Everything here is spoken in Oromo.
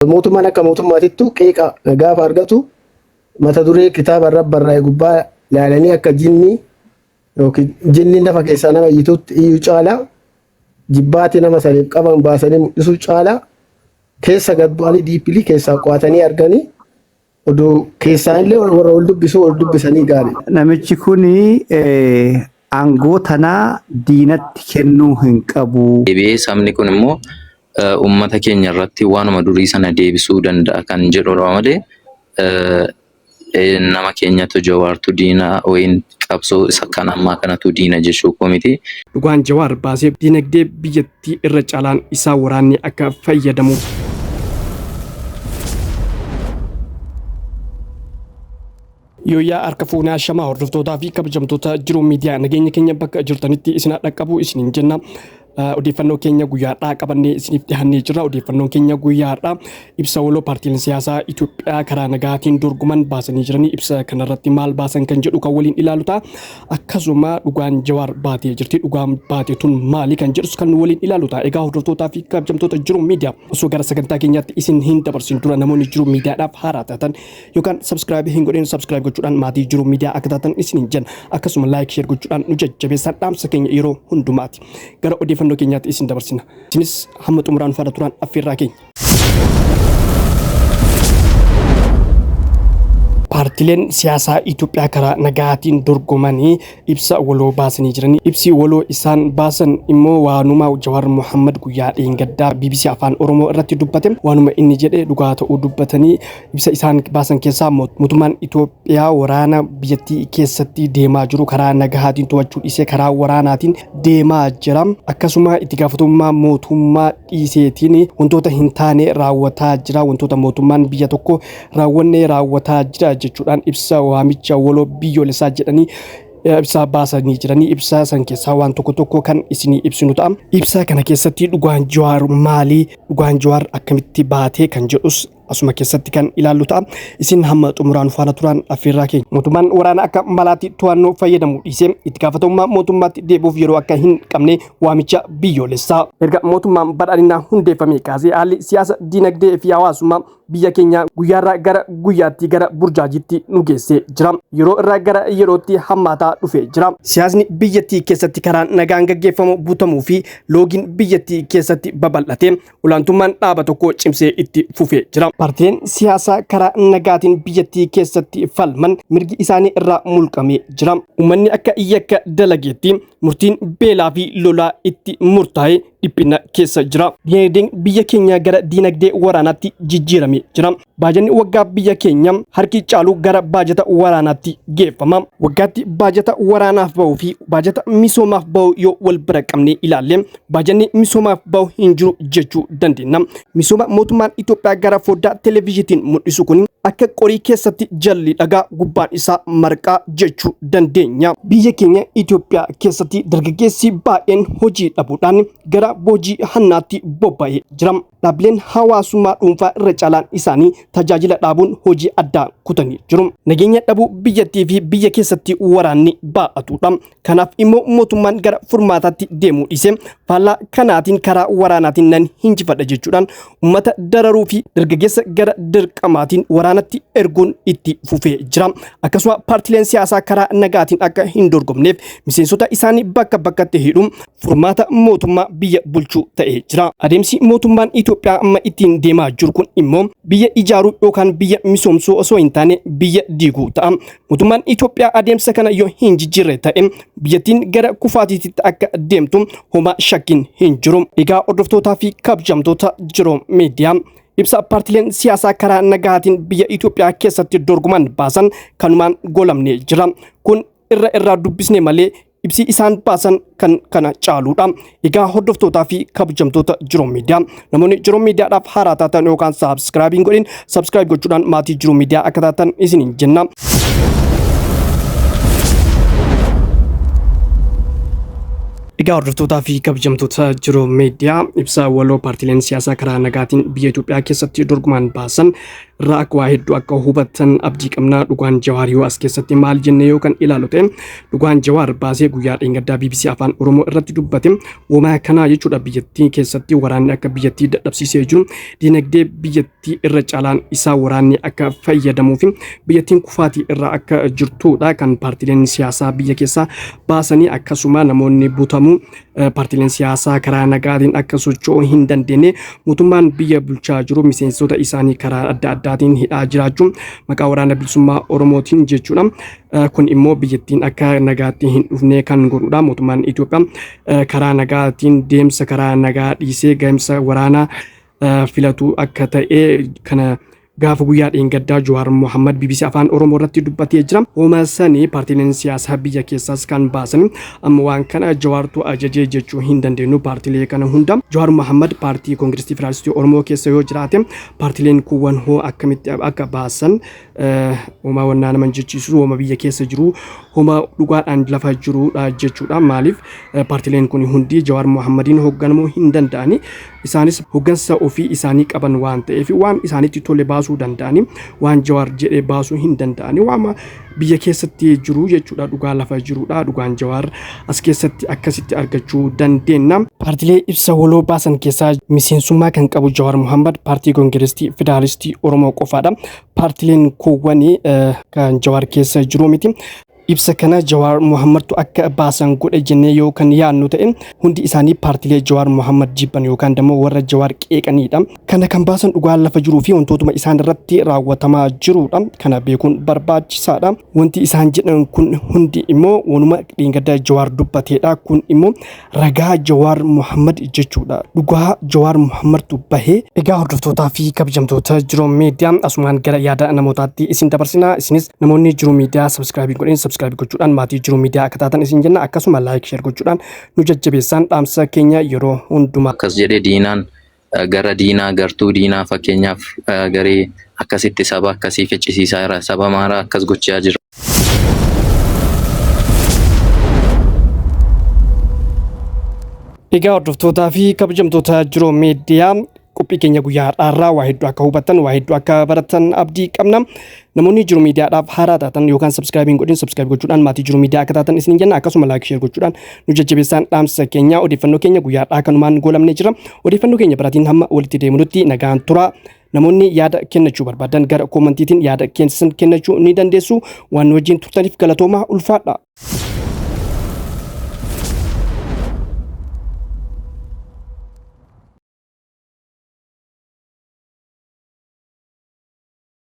Mootummaan akka mootummaatittu qeeqa gaafa argatu mata duree kitaaba irra barraa'e gubbaa ilaalanii akka jinni yookiin jinni lafa keessaa nama iyyitutti iyyuu caalaa jibbaati nama saniif qaban baasanii mul'isuu caalaa keessa gad bu'anii deeply keessaa qo'atanii arganii oduu keessaa illee warra wal dubbisuu wal dubbisanii gaarii. Namichi kun aangoo tanaa diinatti kennuu hin qabu. Deebi'ee sabni kun immoo uummata keenya irratti waanuma durii sana deebisuu danda'a kan jedhudha malee nama keenyatu Jawaartu diina wayiin qabsoo isa kan ammaa kanatu diina jechuu koo miti. Dhugaan Jawaar baasee dinagdee biyyattii irra caalaan isaa waraanni akka fayyadamu. Yooyyaa harka fuunee ashamaa hordoftootaa fi kabajamtoota Jiruu Miidiyaa, nageenya keenya bakka jirtanitti isin dhaqqabu isiniin jenna. Odeeffannoo keenya guyyaa har'aa qabannee isiniif dhiyaannee jirra. Odeeffannoon keenya guyyaa har'aa ibsa waloo paartiileen siyaasaa Itoophiyaa karaa nagaatiin dorgoman baasanii jiranii, ibsa kanarratti maal baasan kan jedhu kan waliin ilaalu ta'a. Akkasuma dhugaan Jawaar baatee jirti. Dhugaan baate tun maali kan jedhus kan waliin ilaalu ta'a. Egaa hordoftootaa fi kabajamtoota Jiruu Miidiyaa, osoo gara sagantaa keenyaatti isin hin dabarsin dura, namoonni Jiruu Miidiyaadhaaf haaraa taatan yookaan subscribe hin godhin, subscribe gochuudhaan maatii Jiruu Miidiyaa akka taatan isiniin jenna. Akkasuma like, share gochuudhaan nu jajjabeessan dhaamsa keenya yeroo hundumaati. Gara odeeffannoo keenyaatti isin dabarsina. Isinis hamma xumuraan faana turaan affeerraa keenya. Paartileen siyaasaa Itoophiyaa karaa nagaatiin dorgomanii ibsa waloo baasanii jiranii. Ibsi waloo isaan baasan immoo waanuma Jawaar Mohammad guyyaa dheengaddaa BBC Afaan Oromoo irratti dubbate, waanuma inni jedhe dhugaa ta'uu dubbatanii. Ibsa isaan baasan keessaa mootummaan Itoophiyaa waraana biyyattii keessatti deemaa jiru karaa nagahaatiin to'achuu dhiisee karaa waraanaatiin deemaa jira. Akkasuma itti gaafatamummaa mootummaa dhiiseetiin wantoota hin taane raawwataa jira. Wantoota mootummaan biyya tokko raawwannee raawwataa jira jechuudhaan ibsa waamicha waloo biyyoolessaa jedhanii ibsa baasanii jiranii. Ibsa san keessaa waan tokko tokko kan isinii ibsinu ta'a. Ibsa kana keessatti dhugaan Jawaar maali? Dhugaan Jawaar akkamitti baatee kan jedhus asuma keessatti kan ilaallu ta'a. Isin hamma xumuraan faana turan affeerraa keenya. Mootummaan waraana akka malaatti to'annoo fayyadamu dhiisee itti gaafatamummaa mootummaatti deebi'uuf yeroo akka hin qabne waamicha biyyoolessaa. Erga mootummaan badhaadhinaa hundeeffamee kaasee haalli siyaasa, dinagdee fi hawaasummaa biyya keenya guyyaarraa gara guyyaatti gara burjaajiitti nu geessee jira. Yeroo irraa gara yerootti hammaataa dhufee jira. Siyaasni biyyattii keessatti karaa nagaan gaggeeffamu butamuu fi loogiin biyyattii keessatti babal'ate olaantummaan dhaaba tokko cimsee itti fufee jira. Paartileen siyaasaa karaa nagaatiin biyyattii keessatti falman mirgi isaanii irraa mulqamee jira. Uummanni akka yakka dalageetti murtiin beelaa fi lolaa itti murtaa'e dhiphina keessa jira. Dinagdeen biyya keenya gara dinagdee waraanaatti jijjiiramee jira. Baajanni waggaa biyya keenya harki caalu gara baajata waraanaatti geeffama. Waggaatti baajata waraanaaf bahuu fi baajata misoomaaf bahu yoo wal bira qabnee ilaalle, baajanni misoomaaf bahu hin jiru jechuu dandeenya. Misooma mootummaan Itoophiyaa gara foddaa televezyiitiin mul'isu kun akka qorii keessatti jalli dhagaa, gubbaan isaa marqaa jechuu dandeenya. Biyya keenya Itoophiyaa keessatti dargaggeessi baay'een hojii dhabuudhaan gara hojii hannaatti bobba'ee jira. Dhaabbileen hawaasummaa dhuunfaa irra caalaan isaanii tajaajila dhaabuun hojii addaa kutanii jiru. Nageenya dhabuu biyyattii fi biyya keessatti waraanni baa'atudha. Kanaaf immoo mootummaan gara furmaataatti deemuu dhiisee faallaa kanaatiin karaa waraanaatiin nan hinjifadha jechuudhaan uummata dararuu fi dargaggeessa gara dirqamaatiin waraanatti erguun itti fufee jira. Akkasuma paartileen siyaasaa karaa nagaatiin akka hin dorgomneef miseensota isaanii bakka bakkatti hidhuun furmaata mootummaa biyya bulchuu ta'ee jira. Adeemsi mootummaan Itoophiyaa amma ittiin deemaa jiru kun immoo biyya ijaaruu yookaan biyya misoomsuu osoo hin taane biyya diiguu ta'a. Mootummaan Itoophiyaa adeemsa kana yoo hin jijjiirre ta'e biyyattiin gara kufaatiitti akka deemtu homaa shakkiin hin jiru. Egaa hordoftootaa fi kabajamtoota Jiruu Miidiyaa, ibsa paartileen siyaasaa karaa nagahaatiin biyya Itoophiyaa keessatti dorgoman baasan kanumaan golamnee jira. Kun irra irraa dubbisne malee ibsi isaan baasan kan kana caaluudha. Egaa hordoftootaa fi kabajamtoota Jiruu Miidiyaa, namoonni Jiruu Miidiyaadhaaf haaraa taatan yookaan subscribe hin godhin, subscribe gochuudhaan maatii Jiruu Miidiyaa akka taatan isiniin jenna. Egaa hordoftootaa fi kabajamtoota Jiruu Miidiyaa, ibsa waloo paartileen siyaasaa karaa nagaatiin biyya Itoophiyaa keessatti dorgoman baasan Irraa akka waa hedduu akka hubattan abdii qabna. Dhugaan Jawaar yoo as keessatti maal jenne yoo kan ilaalu ta'e, dhugaan Jawaar baasee guyyaa dheengaddaa BBC Afaan Oromoo irratti dubbate womaa kanaa jechuudha. Biyyattii keessatti waraanni akka biyyattii dadhabsiisee jiru, diinagdee biyyattii irra caalaan isaa waraanni akka fayyadamuu fi biyyattiin kufaatii irra akka jirtudha kan paartileen siyaasaa biyya keessaa baasanii. Akkasuma namoonni butamuu, paartileen siyaasaa karaa nagaatiin akka socho'uu hin dandeenye, mootummaan biyya bulchaa jiru miseensota isaanii karaa adda addaatiin hidhaa jiraachuu maqaa Waraana Bilisummaa Oromootiin jechuudha. Kun immoo biyyattiin akka nagaatti hin dhufne kan godhudha. Mootummaan Itoophiyaa karaa nagaatiin deemsa karaa nagaa dhiisee deemsa waraanaa filatu akka ta'e kana gaafa guyyaa dheengaddaa Jawaar Mohammad BBC Afaan Oromoo irratti dubbatee jira. Hooma sanii paartileen siyaasaa biyya keessaas kan baasan. Amma waan kana Jawaartu ajajee jechuu hin dandeenyu paartilee kana hunda. Jawaar Mohammad paartii Koongiresii Federaalistii Oromoo keessa yoo jiraate, paartileen kuuwwan hoo akkamitti akka baasan homaa wannaa nama jechiisu, hooma biyya keessa jiru, hooma dhugaadhaan lafa jirudha jechuudha. Maaliif paartileen kun hundi Jawaar Mohammadiin hoogganamuu hin danda'ani? Isaanis hooggansa ofii isaanii qaban waan ta'eef waan isaanitti tole baasuu danda'ani, waan Jawaar jedhee baasuu hin danda'ani. Waan biyya keessatti jiru jechuudha, dhugaa lafa jirudha. Dhugaan Jawaar as keessatti akkasitti argachuu dandeenya. Paartilee ibsa waloo baasan keessaa miseensummaa kan qabu Jawaar Mohammad paartii Koongiresii Federaalistii Oromoo qofaadha. Paartileen kuuwwanii kan Jawaar keessa jiru miti. Ibsa kana Jawaar Mohammadtu akka baasan godhe jennee yoo kan yaadnu ta'e, hundi isaanii paartilee Jawaar Mohammad jibban yookaan immoo warra Jawaar qeeqanidha. Kana kan baasan dhugaan lafa jiruu fi wantootuma isaan irratti raawwatamaa jirudha. Kana beekuun barbaachisaadha. Wanti isaan jedhan kun hundi immoo wanuma dheengaddaa Jawaar dubbateedha. Kun immoo ragaa Jawaar Mohammad jechuudha. Dhugaa Jawaar Mohammadtu bahee. Egaa hordoftootaa fi kabajamtoota Jiruu Miidiyaa, asumaan gara yaada namootaatti isin dabarsina. Isinis namoonni Jiruu Miidiyaa subscribe godhin subscribe gochuudhaan maatii Jiruu Miidiyaa akka taatan isin jenna. Akkasuma like, share gochuudhaan nu jajjabeessaan dhaamsa keenya yeroo hundumaa. Akkas jedhee diinaan gara diinaa, gartuu diinaa, fakkeenyaaf garee akkasitti saba akkasii ficcisiisaa jira, saba Amaaraa akkas gochaa jira. Egaa hordoftootaa fi kabajamtoota Jiruu Miidiyaa, qophii keenya guyyaa har'aarraa waa hedduu akka hubattan, waa hedduu akka baratan abdii qabna. Namoonni Jiruu Miidiyaadhaaf haaraa taatan yookaan subscribe hin godhin subscribe gochuudhaan maatii Jiruu Miidiyaa akka taatan isin jenna. Akkasuma like, share gochuudhaan nu jajjabeessaan dhaamsa keenya. Odeeffannoo keenya guyyaa har'aa kanumaan goolamnee jira. Odeeffannoo keenya biraatiin hamma walitti deemnutti nagaan tura. Namoonni yaada kennachuu barbaadan gara commentiitiin yaada keessan kennachuu ni dandeessu. Waan nu wajjin turtaniif galatoomaa, ulfaadha.